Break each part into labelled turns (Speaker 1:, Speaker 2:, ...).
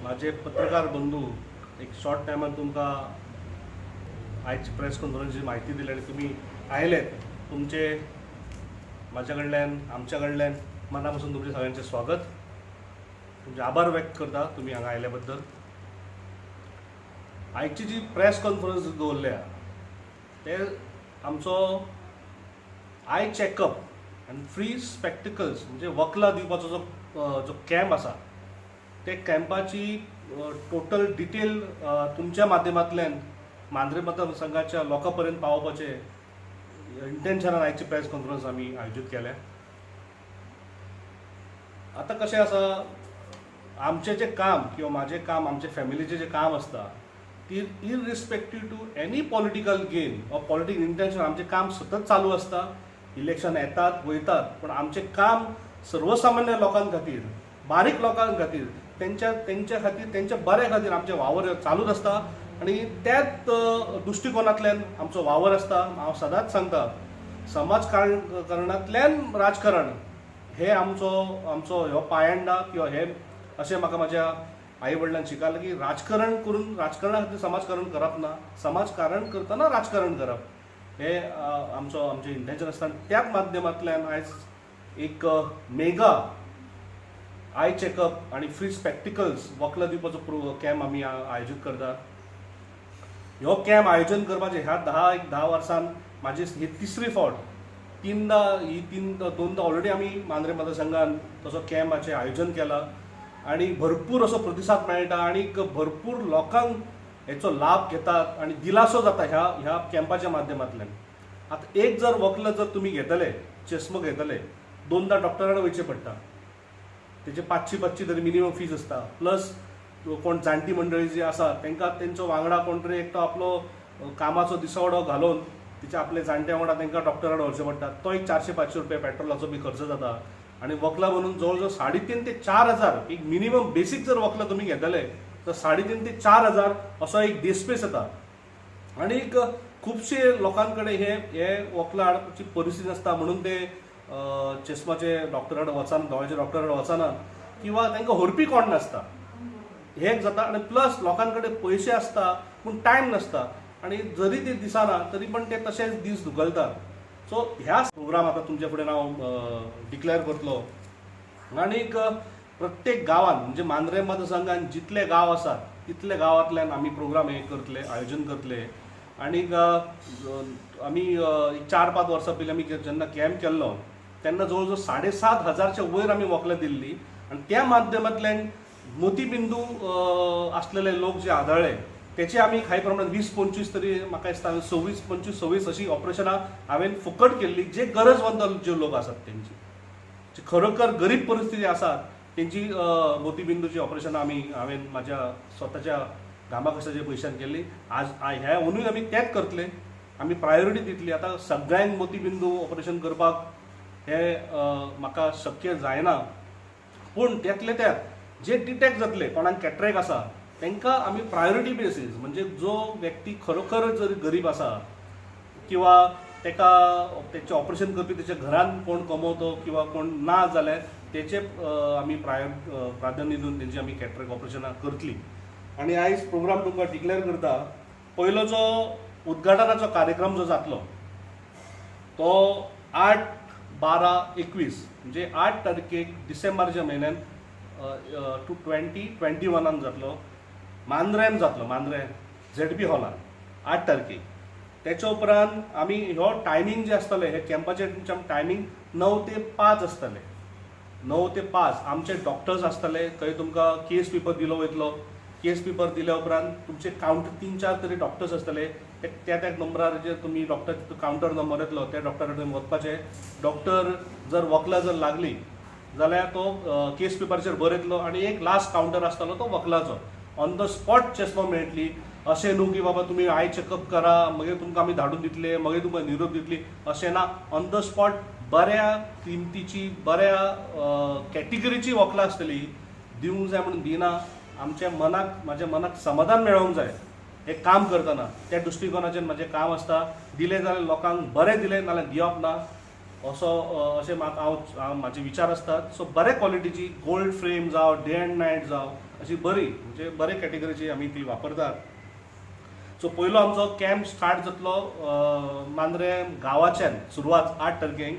Speaker 1: माझे पत्रकार बंधू, एक शॉर्ट टायमान तुमकां आयची प्रेस कॉन्फरन्सची म्हायती दिली आनी तुमी आयले, तुमचे म्हाज्या कडल्यान, आमच्या कडल्यान मना पासून तुमचें सगळ्यांचें स्वागत. तुमचे आभार व्यक्त करता तुमी हांगा आयल्या बद्दल. आयची जी प्रेस कॉन्फरन्स दवरल्या ते आमचो आय चॅकअप आनी फ्री स्पॅक्टिकल्स, म्हणजे वखलां दिवपाचो जो कॅम्प आसा, ते कॅम्पाची टोटल डिटेल तुमच्या माध्यमांतल्यान मांद्रे मतदारसंघाच्या लोकां पर्यंत पावोवपाचें इंटेन्शनान आयची प्रेस कॉन्फरन्स आमी आयोजीत केल्या. आतां कशें आसा, आमचें जें काम किंवा म्हाजें काम, आमच्या फॅमिलीचें जें काम आसता ती irrespective to any political gain or political intention, आमचें काम सतत चालू आसता. इलेक्शन येतात वयतात, पूण आमचें काम सर्वसामान्य लोकां खातीर, बारीक लोकां खातीर, तेंच्या खातीर, तेंच्या बऱ्या खातीर आमचें वावर चालूच आसता आनी त्याच दृश्टिकोनांतल्यान आमचो वावर आसता. हांव सदांच सांगता, समाजकारण करणांतल्यान राजकारण हे आमचो हो पायंडा किंवा हे अशें म्हाका म्हाज्या आई वडिलांनी शिकयलें की राजकारण करून राजकारणा खातीर समाजकारण करप ना, समाजकारण करतना राजकारण करप हे आमचें इंटेन्शन आसता. आनी त्याच माध्यमांतल्यान आयज एक मेगा आय चॅकअप आनी फ्री स्पॅक्टिकल्स वखलां दिवपाचो कॅम्प आमी आयोजीत करतात. ह्यो कॅम्प आयोजन करपाचें ह्या 10 वर्सान म्हाजी ही तिसरी फावट. तिनदा ही तीन दोनदा ऑलरेडी आमी मांद्रे मतदारसंघान तसो कॅम्पाचें आयोजन केलां आनी भरपूर असो प्रतिसाद मेळटा आनी भरपूर लोकांक हेचो लाभ घेतात आनी दिलासो जाता ह्या कॅम्पाच्या माध्यमांतल्यान. आतां एक जर वखद जर तुमी घेतले, चश्मो घेतले, दोनदा डॉक्टरा कडेन वयचें पडटा. तेजे 500 500 तरी मिनिमम फीज आसता. प्लस कोण जाणटी मंडळी जी आसा तांकां तेंचो वांगडा कोण तरी एकटो आपलो कामाचो दिसवडो घालून तिच्या आपल्या जाणट्या वांगडा तांकां डॉक्टरा कडेन व्हरचें पडटा. तो एक 400 500 रुपया पेट्रोलाचो बी खर्च जाता आनी वखलां म्हणून जवळ जवळ 3.5 ते 4 हजार एक मिनिमम बेसीक जर वखलां तुमी घेतले तर 3.5 ते 4 हजार असो एक देस्पेस येता. आनीक खुबशे लोकां कडेन हे हे वखलां हाडपाची परिस्थिती नासता, म्हणून ते चश्माचे डॉक्टरा कडेन वचना, दोळ्याच्या डॉक्टरा कडेन वचना किंवा तांकां व्हरपी कोण नासता. हे एक जाता आनी प्लस लोकां कडेन पयशे आसता पूण टायम नासता आनी जरी ते दिसना तरी पण ते तशेच दीस धुकलतात. सो ह्या प्रोग्राम आतां तुमच्या फुडें हांव डिक्लेअर करतलो. आनीक प्रत्येक गांवांत, म्हणजे मांद्रे मतदारसंघात जितले गांव आसात तितले गांवांतल्यान आमी प्रोग्राम हे करतले, आयोजन करतले. आनीक आमी एक 4-5 वर्सां पयलीं आमी जेन्ना कॅम्प केल्लो तेन्ना जवळ जवळ 7,500च्या वयर आमी वखलां दिल्ली आनी त्या माध्यमांतल्यान मोतीबिंदू आसलेले लोक जे आदळ्ळे तेचे आमी कांय प्रमाणात 20-25 तरी म्हाका दिसता 26, 25, 26 अशी ऑपरेशनां हांवें फुकट केल्ली. जे गरजवंत जे लोक आसात, तेंची जे खरोखर गरीब परिस्थिती आसात तेंची मोतीबिंदूची ऑपरेशनां हांवें म्हाज्या स्वताच्या घामा कश्टाच्या पयशान केल्ली. आज ह्या अंदूय आमी तेंच करतले. आमी प्रायोरिटी दितली. आतां सगळ्यांक मोतीबिंदू ऑपरेशन करपाक हे म्हाका शक्य जायना, पूण त्यातले त्यात जे डिटेक्ट जातले, कोणाक कॅट्रेक्ट आसा, तांकां आमी प्रायोरिटी बेसीस, म्हणजे जो व्यक्ती खरोखर जर गरीब आसा किंवा ताका तेचें ऑपरेशन करपी तेच्या घरान कोण कमवतो किंवा कोण ना जाल्यार तेचे आमी प्राधान्य दिवन तेंची आमी कॅट्रेक्ट ऑपरेशनां करतली. आनी आयज प्रोग्राम तुमकां डिक्लेअर करता. पयलो जो उद्घाटनाचो कार्यक्रम जो जातलो तो 8/12/21, म्हणजे 8 तारखेक डिसेंबरच्या म्हयन्यान टू 2021 जातलो, मांद्र्यान जातलो, मांद्रे झेडपी हॉलान 8 तारखेक. त्याच्या उपरांत आमी ह्यो टायमींग जे आसतले, हे कॅम्पाचे टायमींग 9 ते 5 आसतले. 9 ते 5 आमचे डॉक्टर्स आसतले. थंय तुमकां केस पेपर दिलो वयतलो. केस पेपर दिल्या उपरांत तुमचे कावंटर तीन चार तरी डॉक्टर्स आसतले. त्या त्या नंबरार जे तुमी डॉक्टर कावंटर नंबर येतलो, त्या डॉक्टरा कडेन वचपाचें. डॉक्टर जर वखलां जर लागली जाल्यार तो केस पेपराचेर बरयतलो आनी एक लास्ट कावंटर आसतलो तो वखलाचो. ऑन the spot चेस्मा मेळटली. अशें न्हू की बाबा तुमी आय चॅकअप करा, मागीर तुमकां आमी धाडून दितले, मागीर तुमकां निरोप दितली, अशें ना. ऑन the spot बऱ्या किमतीची, बऱ्या कॅटेगरीची वखलां आसतली. दिवंक जाय म्हणून दिना. आमच्या मनाक, म्हाज्या मनाक समाधान मेळोवंक जाय हें काम करतना. त्या दृश्टिकोनाचेर म्हाजें काम आसता. दिलें जाल्यार लोकांक बरें दिलें, नाल्यार दिवप ना, असो अशें म्हाका हांव हांव म्हाजे विचार आसतात. सो बरे क्वॉलिटीची गोल्ड फ्रेम जावं, डे अँड नायट जावं. अशी बरी म्हणजे बरे कॅटेगरीची आमी ती वापरतात. सो पयलो आमचो कॅम्प स्टार्ट जातलो मांद्रें गांवाच्यान सुरवात 8 तारखेक.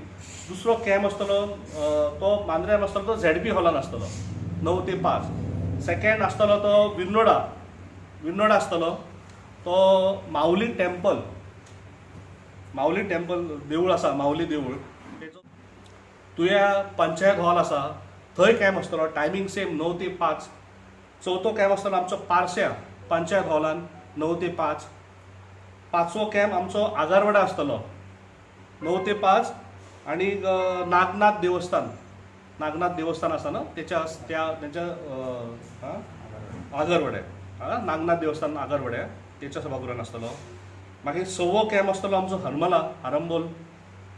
Speaker 1: दुसरो कॅम्प आसतलो तो मांद्र्याम आसतलो, तो झेडपी हॉलान आसतलो 9 ते 5. सेकंड आसतलो तो विर्नोडा, विर्नोडा आसतलो तो माऊली टेम्पल, माऊली टेम्पल देवूळ आसा, माऊली देवूळ तेचो तुया पंचायत हॉल आसा, थंय कॅम्प आसतलो. टायमींग सेम 9 ते 5. चवथो कॅम्प आसतलो आमचो पारश्या पंचायत हॉलान 9 ते 5. पांचवो कॅम्प आमचो आगारवाडा आसतलो 9 ते 5 आणि नागनाथ देवस्थान, नागनाथ देवस्थान आसा ना तेच्या त्या तेच्या आगरवाड्या, हा नागनाथ देवस्थान आगरवाड्या तेच्या सभागृहान आसतलो. मागीर सवो कॅम्प आसतलो आमचो हरमला आरंबोल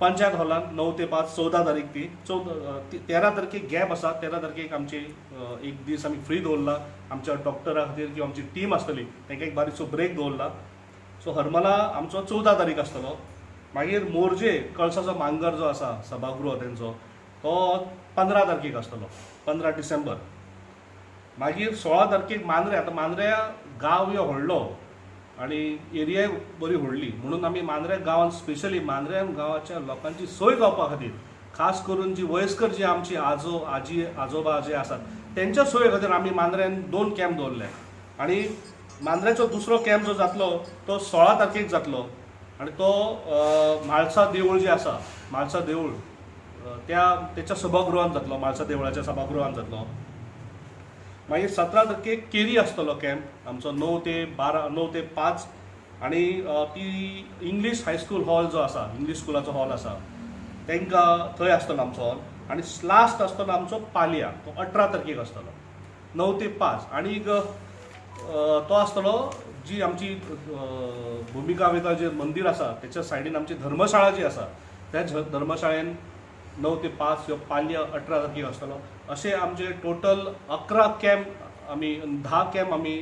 Speaker 1: पंचायत हॉलान 9 ते 5, 14 तारीख ती. 14, 13 तारखेक गॅप आसा. 13 तारखेक आमची एक दीस आमी फ्री दवरला आमच्या डॉक्टरा खातीर किंवा आमची टीम आसतली तांकां एक बारीकसो ब्रेक दवरला. सो हरमला आमचो 14 तारीख आसतलो. मागीर मोरजे कळसाचो मांगर जो आसा सभागृह तेंचो, तो 15 तारखेक आसतलो, 15 डिसेंबर. मागीर 16 तारखेक मांद्रे. आतां मांद्र्या गांव ह्यो व्हडलो आनी एरियाय बरी व्हडली म्हणून आमी मांद्र्या गांवांत स्पेशली मांद्र्या गांवाच्या लोकांची सोय जावपा खातीर, खास करून जी वयस्कर जी आमची आजो आजी आजोबा जे आसात तेंच्या सोये खातीर आमी मांद्र्यान दोन कॅम्प दवरले. आनी मांद्र्याचो दुसरो कॅम्प जो जातलो तो 16 तारखेक जातलो आनी तो म्हाळसा देवूळ जे आसा, म्हाळसा देवूळ त्या तेच्या सभागृहान जातलो, म्हाळसा देवळाच्या सभागृहान जातलो. मागीर 17 तारखेक केरी आसतलो कॅम्प आमचो 9 ते 12, 9 ते 5 आनी ती इंग्लीश हायस्कूल हॉल जो आसा, इंग्लीश स्कुलाचो हॉल आसा तांकां थंय आसतलो आमचो हॉल. आनी लास्ट आसतलो आमचो पालया, तो 18 तारखेक आसतलो 9 ते 5 आनी तो आसतलो जी आमची भुमिका वेता जे मंदीर आसा त्याच्या सायडीन आमची धर्मशाळा जी आसा त्या धर्मशाळेन 9 ते 5 ह्यो पालया 18 तारखेक आसतलो. अशे आमचे टोटल 11 कॅम्प आमी, 10 कॅम्प आमी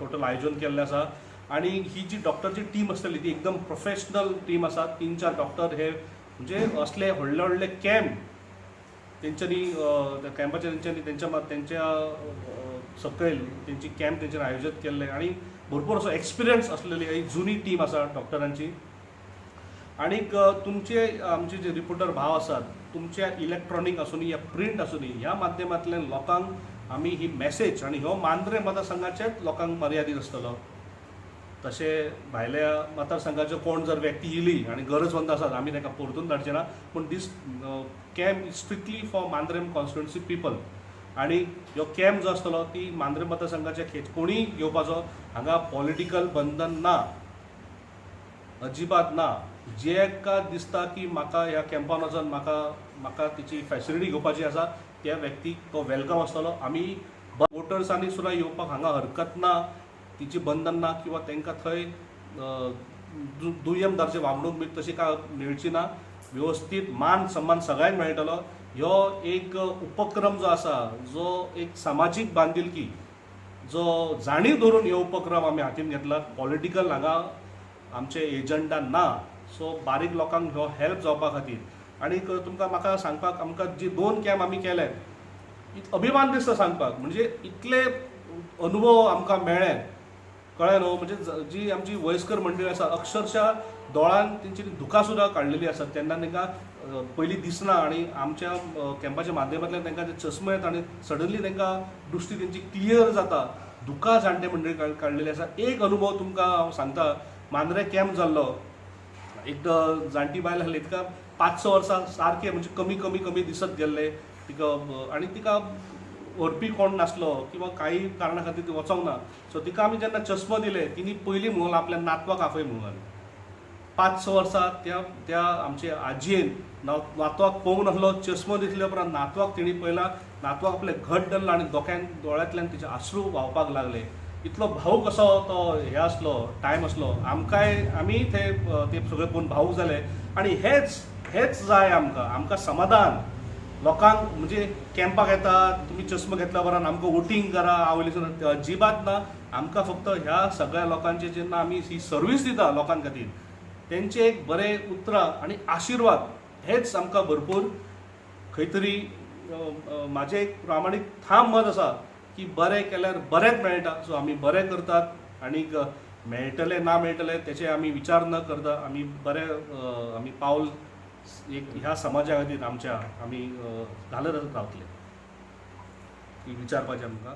Speaker 1: टोटल आयोजन केल्लें आसा. आनी ही जी डॉक्टरची टीम आसतली ती एकदम प्रोफेशनल टीम आसा. तीन चार डॉक्टर हे म्हणजे असले व्हडले व्हडले कॅम्प तेंच्यांनी त्या कॅम्पाचे तेंच्यांनी तेंच्या तेंच्या सकयल तेंची कॅम्प तेंच्यानी आयोजीत केल्ले आनी भरपूर असो एक्सपिरियन्स आसलेली ही जुनी टीम आसा डॉक्टरांची. आणीक तुमचे आमचे जे रिपोर्टर भाव आसात, तुमच्या इलेक्ट्रॉनीक आसूनी या प्रिंट आसूनी, ह्या माध्यमांतल्यान लोकांक आमी ही मॅसेज आनी ह्यो मांद्रे मतदारसंघाच्याच लोकांक मर्यादीत आसतलो. तशें भायल्या मतदारसंघाच्यो कोण जर व्यक्ती येयली आनी गरजवंत आसात, आमी तांकां परतून धाडचे ना, पूण this camp is strictly for Mandrem constituency people. आनी ह्यो कॅम्प जो आसतलो ती मांद्रेम मतदारसंघाचे कोणीय घेवपाचो, हांगा पॉलिटिकल बंधन ना, अजिबात ना. जेका दिसता की म्हाका ह्या कॅम्पान वचोन म्हाका म्हाका तिची फॅसिलिटी घेवपाची आसा, त्या व्यक्तीक तो welcome आसतलो. आमी वोटर्सांनी सुद्दां येवपाक हांगा हरकत ना, तिची बंधन ना किंवा तांकां थंय दुय्यम दर्जे वागणूक बी तशी काय मेळची ना. व्यवस्थीत मान सन्मान सगळ्यांक मेळटलो. ह्यो एक उपक्रम जो आसा, जो एक सामाजीक बांदिलकी जो जाणीव धरून हो उपक्रम आमी हातीन घेतला. पॉलिटिकल हांगा आमचे एजंडा ना. सो बारीक लोकांक हो हेल्प जावपा खातीर. आनीक तुमकां म्हाका सांगपाक आमकां जी दोन कॅम्प आमी केले, अभिमान दिसता सांगपाक, म्हणजे इतले अनुभव आमकां मेळ्ळे, कळ्ळें न्हू. म्हणजे जी आमची वयस्कर मंडळी आसा, अक्षरशः दोळ्यान तेंची दुकां सुद्दां काडलेली आसात तेन्ना तांकां पयलीं दिसना आनी आमच्या कॅम्पाच्या माध्यमांतल्यान तांकां ते चश्मे येता आनी सडनली तांकां दृश्टी तेंची क्लियर जाता. दुकां जाणटे मंडळी काडलेली आसा. एक अनुभव तुमकां हांव सांगता. मांद्रे कॅम्प जाल्लो, एकदां जाणटी बायल आसली, तिका 5-6 वर्सां सारकें म्हणजे कमी कमी कमी दिसत गेल्लें तिका आनी तिका व्हरपी कोण नासलो किंवा काही कारणा खातीर ती वचोंक ना. सो तिका आमी जेन्ना चश्मो दिले, तिणी पयलीं म्हणून आपल्या नातवाक आपय म्हणून. 5-6 वर्सां त्या त्या आमचे आजयेन नातवाक पळोवंक नासलो. चश्मो दिसले उपरांत नातवाक तिणी पळयला, नातवाक आपलें घट धरला आनी दोक्यान दोळ्यांतल्यान तिचे आश्रू व्हांवपाक लागले. इतलो भावूक असो तो हे आसलो, टायम आसलो. आमकांय आमी ते ते सगळे पळोवन भावूक जाले. आनी हेच हेच जाय आमकां, आमकां समाधान. लोकांक म्हणजे कॅम्पाक येतात तुमी, चश्मा घेतल्या उपरांत आमकां वोटींग करा आवयली, अजिबात ना. आमकां फक्त ह्या सगळ्या लोकांचे जेन्ना आमी ही सर्वीस दिता लोकां खातीर, तेंचे एक बरे उतरां आनी आशिर्वाद हेच आमकां भरपूर. खंय तरी म्हाजें एक प्रामाणीक ठाम मत आसा. की बरें केल्यार बरेंच मेळटा. सो आमी बरें करतात आनीक मेळटलें ना मेळटलें तेचे आमी विचार न करता आमी बरें आमी पावल एक ह्या समाजा खातीर आमच्या आमी घालत रावतले. की विचारपाचें आमकां.